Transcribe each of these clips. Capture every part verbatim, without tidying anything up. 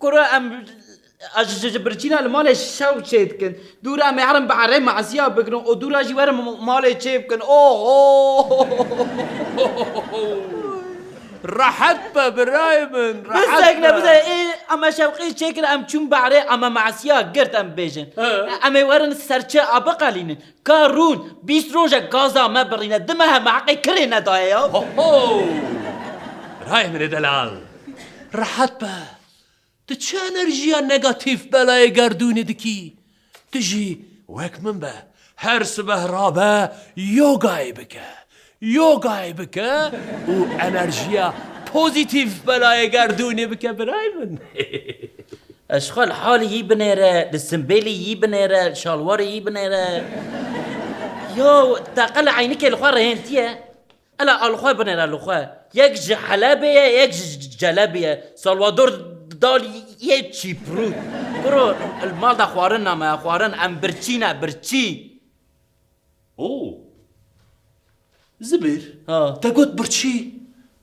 Kuro em ji, ji, ji birçîna li malê şewq çêdikin. Dû re em ê herin bi erê masiya bigirin û dû re jî werin malê çê bikin. Oho! Rehet be birayê min, rehet be. Bisekine, bize, ê, em e şewqî çêkir, em çûn bi erê, em e masiya girt, em bêjin. He. Em ê werin serçe a biqelînin. Ka rûn, bîst roj e gaza me birîne, di meh e me heqê kirê nedaye ya. Ho ho! Birayê min ê delal. Rehet be. Tu çi enerjiya negatîf belayê gerdûnê dikî? Tu jî wek min be. Her sibeh rabe, yogayê bike. Yogayê bike û enerjiya pozîtîf belayê gerdûnê bike birayê min. Ez ji xwe li halî yî binêre, li simbêlî yî binêre, li şalwarê yî binêre. Ya te qe li eynikê li xwe rihêntiye? Ela a li xwe binêre li xwe. Yek ji Helebê ye, yek ji Celebê ye. Salvador Dali yê Çîprût. Kuro, li mal de xwarin name, xwarin em birçî ne, birçî. Oo. Zibêr, ha, te got birçî.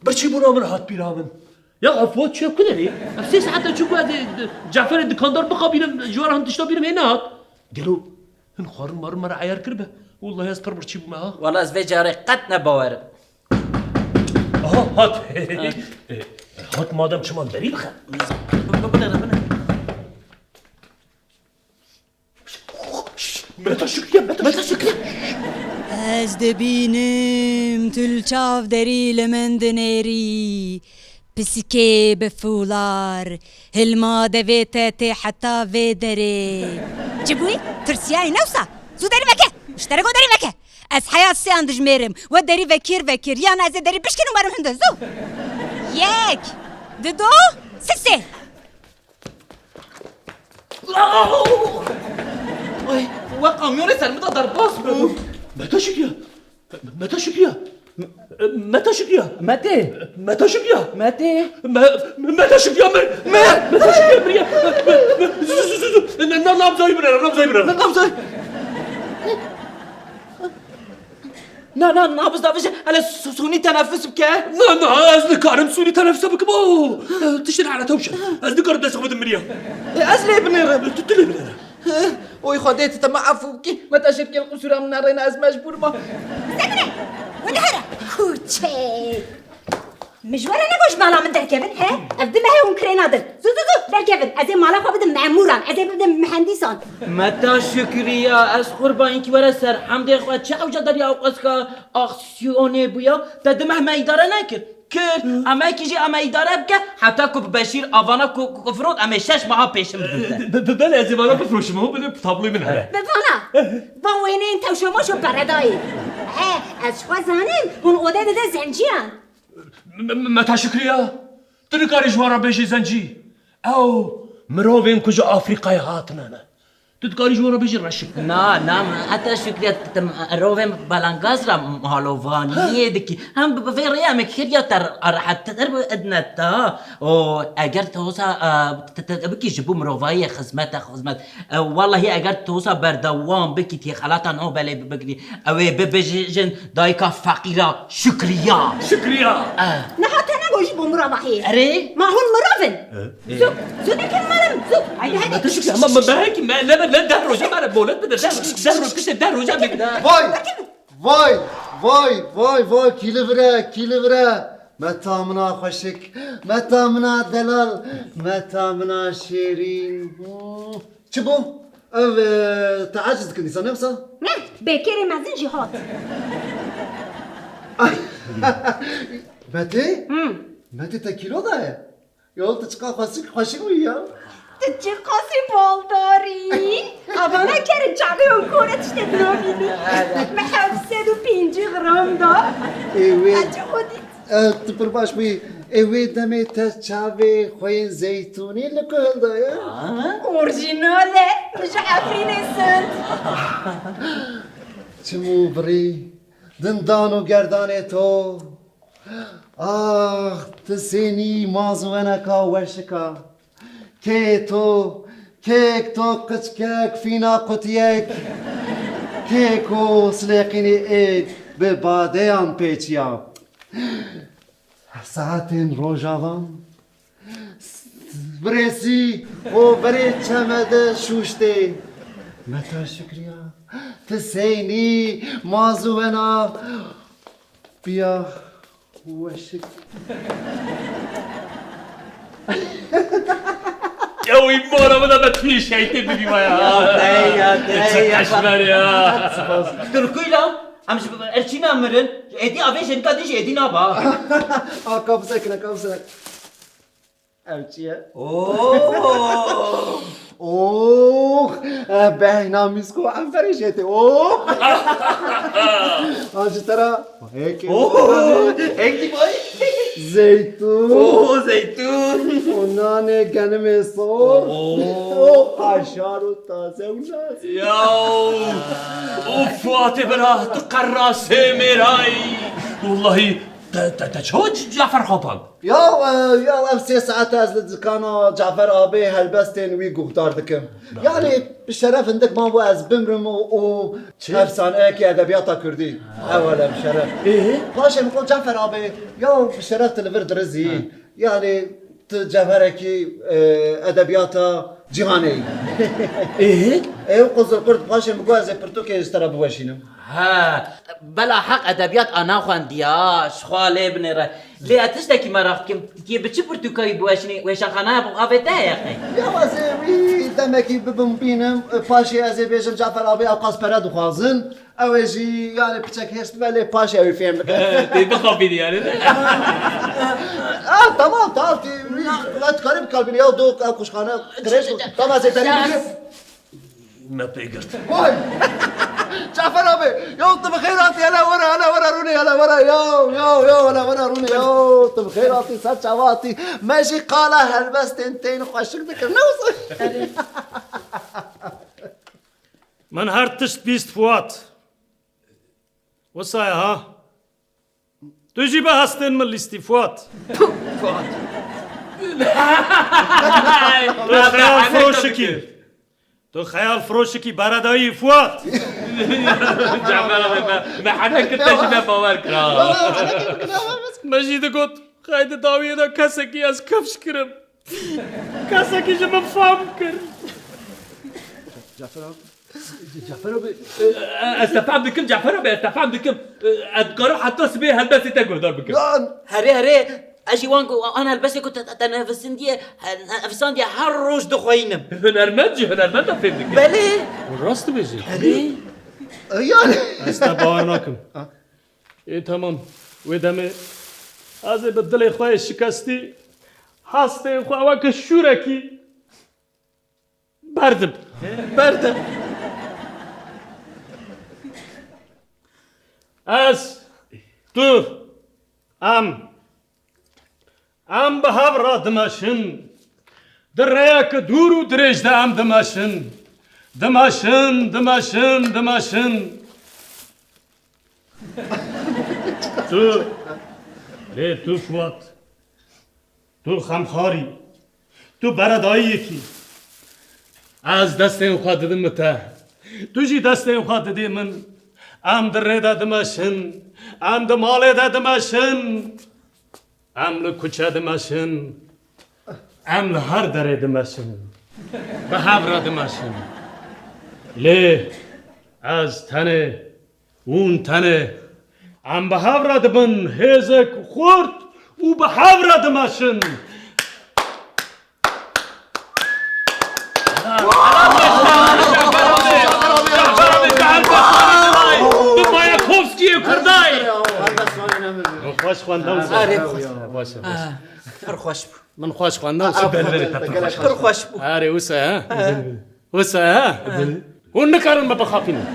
Birçî bûna min hat bîra min. Ya ev got çi ku derê? Ev sê saet e çi ku ez ê, Caferê dikandar bixabînim, ji we re hin tişta bînim hê nehat. Gelo hin xwarin marin me re eyar kiribe? Wallahî ez pir birçî bûme ha. Wala ez vê carê qet ne bawerim. Aha hat. Hat madem çima derî bixe. Bine, bine. Meta Şükriye, Meta Şükriye. Ez dibînim tu li çav derî li min dinêrî. Pisikê bi fûlar, hilma devê te tê heta vê derê. Çi bûyî? Tirsiyayî ne wisa? Zû derî veke. Ji te re got derî veke. Ez heya siyan dijmêrim. We derî vekir vekir. Yan ez ê derî bişkin û werim hundir. Zû. Yek. Dido. Sisê. Ay, we kamyonê ser min de derbas bû. Meta Şükriye. Meta Şükriye. Meta Şükriye. Metê. Meta Şükriye. Metê. Me-, Meta Şükriye mir. Me-, Meta Şükriye mir ya. Me-, me-, zu, zu, zu, zu. Ne, ne, nabzayı bire, nabzayı bire. Ne, nabzayı. Na, na, nabz da vije, hele su-, sunî teneffüs bike. Na, na, ez nikarim sunî teneffüs bikim. Oo, tiştin hele tewşe. Ez nikarim dest xwe bidim miriya. E, ez lê binêrim. Tu, tu lê binêre. Oy Xwedê, tu te me efû bikî. Me te şirkê li qusûra min nerêne, ez mecbûr ma. Bisekine! Wede here! Kuçê! Min ji we re negot ji mala min derkevin, he? Ev di mehê hûn kirêna din. Zû, zû, zû, derkevin. Ez ê mala xwe bidim memûran, ez ê bidim mihendîsan. Meta Şükriya, ez qurban înkî were ser hemdê xwe, çi ewca derya ew qeska aksiyonê bûya? Te di meh me îdare nekir. Kir, em ekî jî em ê îdare bike, heta ku bi Beşîr avana ku, ku, ku firot, em ê şeş meha pêşin bidin te. Be, be, belê ez ê vana bifroşim, ho, belê tabloyê min here. Bi vana, van wêneyên tewşo moşo peredayê. He, ez ji xwe zanim, hûn odê dide zenciyan. M-, m-, Meta Şükriya, tu nikarî ji wan re bêjî zencî. Ew mirovên ku ji Afrîkayê hatine ne. Tu dikarî ji wan re bêjî reşik. Na, na, heta Şükriya, tu, tu mirovên belengaz re malovaniyê dikî. Hem bi, bi vê rêya me kiriya te rehettir bi idne te. O, eger tu wisa, e, tu, tu, tu bikî ji bo mirovahiyê xizmet e, xizmet. E, wallahî eger tu wisa berdewam bikî, tê xelata nobelê bi-, bigirî. Ew ê bibêjin dayika feqîra Şükriya. Şükriya. Ah. Niha te negot ji bo mirovahiyê. Erê? Ma hûn mirov in? Zû, zû derkevin mala min, zû. Haydi, haydi. Meta Şükriya, ama me, me, me, ne, ne, ne, deh roja me re molet bide, deh, deh roj, kiştê deh roja me. Vay, vay, vay, vay, vay, kîlivire, kîlivire. Meta mina xweşik, meta mina delal, meta mina şêrîn. Hmm. Çi bû? Ev, e, te aciz dikin dîsa, ne wisa? Ne, bêkerê mezin jî hat. Metê? Hmm. Metê te kîlo daye? Ya tu çiqa xweşik, xweşik bûyî ya. Tu çiqasî baldarî. Avana kerin çavê wan kore tiştê dinabînî. Me heft sed û pêncî gram da. Ê wê. Ece o dît. Eh, tu pir baş bûyî. Ê wê demê te çavê xwe yên zeytûnî li ku hildaye? Ha? Orjînal e. Min ji Efrînê send. Çim û birî, dindan û gerdanê to. Ax, tu sênî maz û weneka weşika. Kê to, kêk to qiçkek fîna qutiyek. Kê ku silêqînî êk bi badeyan pêçiya. Saetên Rojava birêsî û berê çeme de şûştê. Meta Şikriya, ti seynî, mazûwena, piya weşik. Ew îmora min de me tûyê şeytê bibî vaya. Ya, dey, ya, dey, Çi ya. Eşmer ya. Turkuyla, em ji erçîna mirin, êdî avê jênika din jî êdî naba. A, ka bisekine, ka bisekine. Ev çi ye? Oo! Oh! Eh, behna mîsko em verê jê tê. Oh! Ha, ji te re. Hek. Oo! Hek dî bay. Zeytûn. Oo, zeytûn. Û nanê genimê sor. Oo. Oh, haşar û taze û nazik. Ya! Of, Fuatê bira, tu qerrasê mêrayî. Wallahî, te, te, te çawa Cafer xapand? Ya, e, ya ev sê saet ez li dikana Cafer abê helbestên wî guhdar dikim. Yani bi şeref hindik man bû ez bimrim û, û Çi? Efsaneyekî edebiyata kurdî. Ewele bi şeref. Ee? Paşê min got Cafer abê, ya bi şeref tu li vir dirizî. Ha. Yani tu cevherekî, e, edebiyata cîhanê yî. Ee? Ew Qizilqurt paşê min got ez ê pirtûkê ji te re biweşînim. Ha, bela heq edebiyat ana xwendiya, ji xwe lê binêre. Lê ez tiştekî meraq dikim, tu yê bi çi pirtûkayî biweşînî, wêşanxanaya bo avê te heye qey? Ya ez ê wî demekî bibim bînim, paşê ez ê bêjim Cafer abê ew qas pere dixwazin, ew ê jî yani piçek hêrs bibe lê paşê ew ê fêm bike. Tê bixapînî yani. Ah, tamam, tamam, tê wî, tu karî bikalbînî ya, dok, ew quşxane, kreş, tamam, ez ê terî bikim. Me pê girt. Vay! Cafer abi, ya tu bi xêr hatî, hele were, hele were rûnê, hele were, ya, ya, ya, hele were rûnê, ya, tu bi xêr hatî, ser çava hatî. Me jî qala helbestên tên xweşik dikir, ne wisa? Min her tişt bîst Fuat. Wisa ye ha? Tu jî bi hestên min lîstî Fuat. Fuat. Tu xeyal firoşikî. Tu xeyal firoşikî beredayî Fuat. Cafer abi, me, me henek kir, te jî me bawer kira. Me jî digot, xeyde dawiyê de kesekî ez kifş kirim. Kesekî ji min fam kir. Cafer abi. Cafer abi, e, ez te fam dikim, Cafer abi, ez te fam dikim. E, ez dikarim heta sibê helbestê te guhdar bikim. Lan! Herê, herê, ez jî wan ku an helbestê ku te, te, te nivîsindiye, he, nivîsandiye her roj dixweynim. Hunermend jî hunermenda fêm dike. Belê. Rast dibêjî. Herê. E, yani. Ez te bawer nakim. Ha. Ê, temam. Wê demê ez ê bi dilê xwe yê şikestî hestên xwe weke şûrekî berdim. Berdim. Ez, tu, em, em bi hev re dimeşin. Di rêyeke dûr û dirêj de em dimeşin. Dimeşin, dimeşin, dimeşin. Tu, lê tu Fuat, tu xemxarî, tu beredayiyekî. Ez destên xwe didim bi te. Tu jî destên xwe didê min. Em di rê de dimeşin. Em di malê de dimeşin. Em li kuçe dimeşin. Em li her derê dimeşin. Bi hev re dimeşin. Lê ez tenê Hûn tenê. Em bi hev re dibin hêzek xurt û bi hev re dimeşin. Tu Mayakovskiyê Kurdayî. Min xweş xwendam. Arê xweş. Baş e, baş e. Pir xweş bû. Min xweş xwendam. Pir xweş bû. Arê wisa ha. Wisa ha? Hûn nikarin me bixapînin.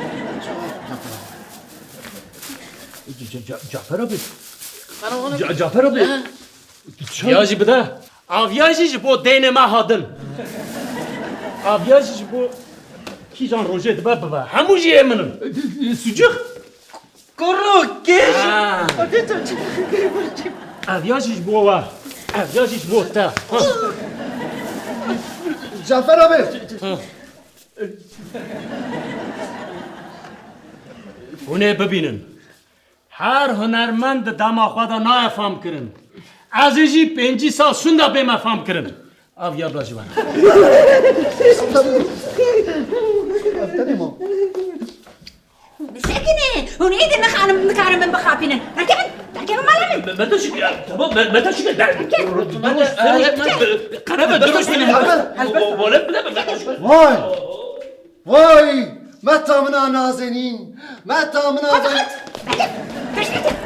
Ca-, Ca-, Cafer abi. Ca-, Cafer abi. Ha? Aviya jî bide. Aviya jî ji bo deynê me hatin. Aviya jî ji bo kîjan rojê dibe bibe. Hemû jî ê min in. Sucuk. Kuro kêj. Ha. Aviya jî ji bo we. Aviya jî ji bo te. Ha. Cafer abi. Ha. Hûn ê bibînin. Her hunermend di dema xwe de nayê fam kirin. Ez ê jî pêncî sal şûnda pê me fam kirin. Ev ya bila jî wan. Bisekine, hûn êdî nixanim, nikarin min bixapînin. Derkevin, derkevin mala min. Mete şikir, tamam, Mete şikir. Qerebe, dur. Mete şikir. Vay! Vay! Meta min a nazenîn! Meta min a... Hadi, hadi.